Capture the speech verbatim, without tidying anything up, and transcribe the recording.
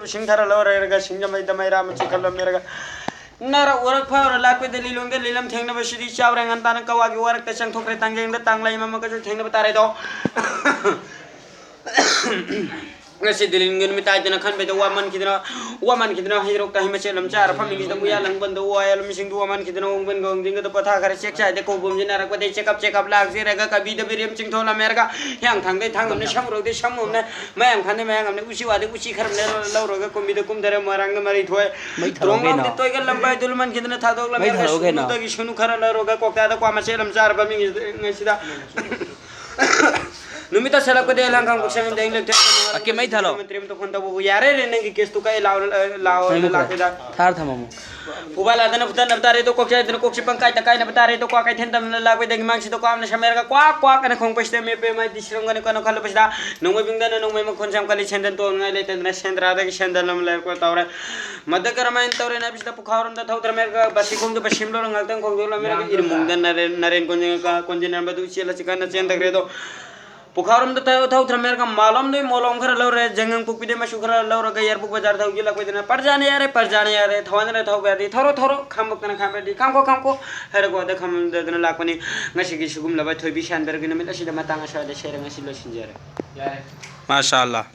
ꯁꯤꯡ ꯈꯔ ꯂꯧꯔꯦꯔꯒ ꯁꯤꯡꯖꯃꯩꯗ ꯃꯩꯔꯥ ꯑꯃ ꯆꯤꯡꯈꯠꯂꯝꯃꯦꯔꯒ ꯅꯔ ꯎꯔꯛ ꯐꯥꯎꯔ ꯂꯥꯛꯄꯗ ꯂꯤꯂꯣꯡꯗ ꯂꯤꯂꯝ ꯊꯦꯡꯅꯕꯁꯤꯗꯤ ꯆꯥꯎꯔꯦ꯫ ꯉꯟꯇꯥꯅ ꯀꯋꯥꯒꯤ ꯋꯥꯔꯛꯇ ꯆꯪꯊꯣꯛꯈ꯭ꯔꯦ꯫ ꯇꯥꯡꯖꯦꯡꯗ ꯇꯥꯡꯂꯩ ꯑꯃꯒꯁꯨ ꯊꯦꯡꯅꯕ ꯇꯥꯔꯦꯗꯣ꯫ ꯉꯁꯤꯗꯤ ꯂꯤꯟꯒꯤ ꯅꯨꯃꯤꯠ ꯍꯥꯏꯗꯅ ꯈꯟꯕꯗ ꯋꯥꯃꯟꯈꯤꯗꯅ ꯋꯥꯃꯟꯈꯤꯗꯅ ꯍꯩꯔꯣꯛꯇ ꯍꯩ ꯃꯆꯦꯠ ꯑꯃ ꯆꯥꯔ ꯐꯝꯃꯤꯉꯩꯗ ꯎꯌꯥ ꯂꯪꯕꯟꯗ ꯎ ꯋꯥ ꯌꯥꯜꯂꯝꯃꯤꯁꯤꯡꯗꯨ ꯋꯥꯃꯟꯈꯤꯗꯅ ꯎꯪꯕꯟꯒ ꯎꯪꯗꯤꯡꯒꯗ ꯄꯣꯊꯥꯈꯔꯦ꯫ ꯆꯦꯛ ꯆꯥꯏꯗ ꯀꯧꯕꯣꯝꯁꯤꯟꯅꯔꯛꯄꯗ ꯆꯦꯀꯞ ꯆꯦꯀꯞ ꯂꯥꯛꯆꯔꯒ ꯀꯕꯤꯗ ꯕꯤꯔꯦꯝ ꯆꯤꯡꯊꯣꯜꯂꯝꯃꯦꯔꯒ ꯍꯤꯌꯥꯡꯊꯥꯡꯗꯩ ꯊꯥꯡ ꯑꯃꯅ ꯁꯝ ꯎꯔꯧꯗꯩ ꯁꯝ ꯑꯃꯅ ꯃꯌꯥꯡ ꯈꯥꯟꯗꯩ ꯃꯌꯥꯡ ꯑꯃꯅ ꯎꯆꯤ ꯋꯥꯗꯩ ꯎꯆꯤ ꯈꯔ ꯑꯃꯅ ꯂꯧꯔꯒ ꯀꯨꯝꯕꯤꯗ ꯀꯨꯝꯊꯔꯦ꯫ ꯃꯣꯏꯔꯥꯡꯗ ꯃꯔꯩ ꯊꯣꯛꯑꯦ꯫ ꯃꯩ ꯊꯥꯔꯛꯑꯣ ꯇꯣꯡꯉꯥꯎꯗꯤ ꯀꯩꯅꯣ꯫ ꯇꯣꯏꯒ ꯂꯝꯕꯥꯏꯗꯨ ꯂꯨꯃꯟꯈꯤꯗꯅ ꯊꯥꯗꯣꯛꯂꯝꯃꯦꯔꯒ ꯃꯩ ꯊꯥꯔꯛꯑꯣ ꯀꯩꯅꯣ꯫ ꯁꯨꯅꯨꯗꯒꯤ ꯁꯨꯅꯨ ꯈꯔ ꯂꯧꯔꯒ ꯀꯣꯛꯇꯥꯗ ꯀ꯭ꯋꯥ ꯃꯆꯦꯠ ꯑꯃ ꯆꯥꯔꯕ ꯃꯤꯉꯩꯁꯤꯗ ꯅꯨꯃꯤꯠ ꯇꯥꯁꯜꯂꯛꯄꯗ ꯑꯦꯂꯥꯡ ꯈꯥꯡꯕꯣꯛ ꯁꯪꯉꯝꯗ ꯑꯩ ꯂꯦꯞꯊꯣꯛ ꯑꯀꯦ ꯃꯩ ꯊꯥꯜꯂꯣ꯫ ꯃꯟꯇ꯭ꯔꯤ ꯑꯃꯇ ꯐꯣꯟ ꯇꯧꯕꯕꯨ ꯌꯥꯔꯦ ꯔꯦ, ꯅꯪꯒꯤ ꯀꯦꯁꯇꯨ ꯀꯛꯑꯦ ꯂꯥꯛꯑꯣ, ꯂꯥꯛꯑꯣ ꯃꯩ ꯃꯨꯠꯈ꯭ꯔꯦ꯫ ꯂꯥꯛꯄꯗ꯫ ꯊꯥꯔ ꯊꯝꯃꯝꯃꯣ꯫ ꯐꯨꯕꯥꯜ ꯂꯥꯗꯅ ꯐꯨꯗꯠꯅꯕ ꯇꯥꯔꯦ ꯑꯗꯣ ꯀꯣꯛ ꯆꯥꯏꯗꯅ ꯀꯣꯛꯁꯤ ꯄꯪꯀꯥꯏꯗ ꯀꯥꯏꯅꯕ ꯇꯥꯔꯦ ꯑꯗꯣ ꯀ꯭ꯋꯥ ꯀꯩꯊꯦꯜ ꯇꯝꯅ ꯂꯥꯛꯄꯗꯒꯤ ꯃꯥꯡꯁꯤꯗ ꯀ꯭ꯋꯥ ꯑꯃꯅ ꯁꯝꯃꯦꯔꯒ ꯀ꯭ꯋꯥꯛ ꯀ꯭ꯋꯥꯛ ꯑꯅ ꯈꯣꯡꯄꯁꯤꯗ ꯃꯦꯞꯄꯦ ꯃꯥꯏꯗꯤ ꯁꯤꯔꯝꯒꯅꯤ ꯀꯩꯅꯣ ꯈꯜꯂꯨꯕꯁꯤꯗ ꯅꯣꯡꯃꯩ ꯕꯨꯡꯗꯅ ꯅꯣꯡꯃꯩ ꯃꯈꯣꯟꯁꯦ ꯌꯥꯝ ꯀꯜꯂꯤ꯫ ꯁꯦꯟꯗꯟ ꯇꯣꯡꯅꯉꯥꯏ ꯂꯩꯇꯗꯅ ꯁꯦꯟꯗ꯭ꯔꯥꯗꯒꯤ ꯁꯦꯟꯗꯟ ꯑꯃ ꯂꯩꯔꯛꯄ ꯇꯧꯔꯦ꯫ ꯃꯗ ꯀꯔꯝꯍꯥꯏꯅ ꯇꯧꯔꯦꯅ ꯍꯥꯏꯕꯁꯤꯗ ꯄꯨꯈꯥꯎꯔꯣꯝꯗ ꯊꯧꯗ꯭ꯔꯃꯦꯔꯒ ꯕꯥꯁꯤ ꯈꯣꯡꯗꯣ ꯄꯩꯁꯤꯝꯂꯣꯔ ꯉꯥꯛꯇꯪ ꯈꯣꯡꯗꯣꯛꯂꯝꯃꯦꯔꯒ ꯏꯔꯨꯝꯕꯨꯡꯗ ꯅꯔꯦꯟ, ꯅꯔꯦꯟ ꯀꯣꯟꯖꯤꯟ-, ꯀꯣꯟꯖꯤꯟꯅꯔꯝꯕꯗꯨ ꯏꯆꯦꯜ ꯑꯁꯤ ꯀꯟꯅ ꯆꯦꯟꯊꯈ꯭ꯔꯦ ꯑꯗꯣ ꯄꯨꯈꯥꯔꯣꯝꯗ ꯊꯧ-, ꯊꯧꯊꯔꯝꯃꯦꯔꯒ ꯃꯥꯂꯣꯝꯗꯩ ꯃꯣꯂꯣꯝ ꯈꯔ ꯂꯧꯔꯦ, ꯖꯪꯒꯪ ꯄꯨꯛꯄꯤꯗꯩ ꯃꯆꯨ ꯈꯔ ꯂꯧꯔꯒ ꯌꯥꯏꯔꯤꯄꯣꯛ ꯕꯖꯥꯔ ꯊꯧꯖꯤꯜꯂꯛꯄꯗꯅ ꯄ꯭ꯔꯖꯥꯅ ꯌꯥꯔꯦ, ꯄ꯭ꯔꯖꯥꯅ ꯌꯥꯔꯦ, ꯊꯧꯍꯟꯗꯅ ꯊꯧꯕ ꯌꯥꯗꯦ, ꯊꯧꯔꯣ, ꯊꯧꯔꯣ, ꯈꯥꯝꯕꯛꯇꯅ ꯈꯥꯝꯕ ꯌꯥꯗꯦ, ꯈꯥꯝꯈꯣ, ꯈꯥꯝꯈꯣ ꯍꯥꯏꯔꯒ ꯋꯥꯗ ꯈꯥꯝꯗꯗꯅ ꯂꯥꯛꯄꯅꯤ꯫ ꯉꯁꯤꯒꯤ ꯁꯤꯒꯨꯝꯂꯕ ꯊꯣꯏꯕꯤ ꯁꯥꯟꯕꯔꯒꯤ ꯅꯨꯃꯤꯠ ꯑꯁꯤꯗ ꯃꯇꯥꯡ ꯑꯁ꯭ꯋꯥꯏꯗ ꯁꯦꯔ ꯉꯁꯤ ꯂꯣꯏꯁꯤꯟꯖꯔꯦ꯫ ꯃꯥꯁꯥ ꯑꯜꯂꯥ꯫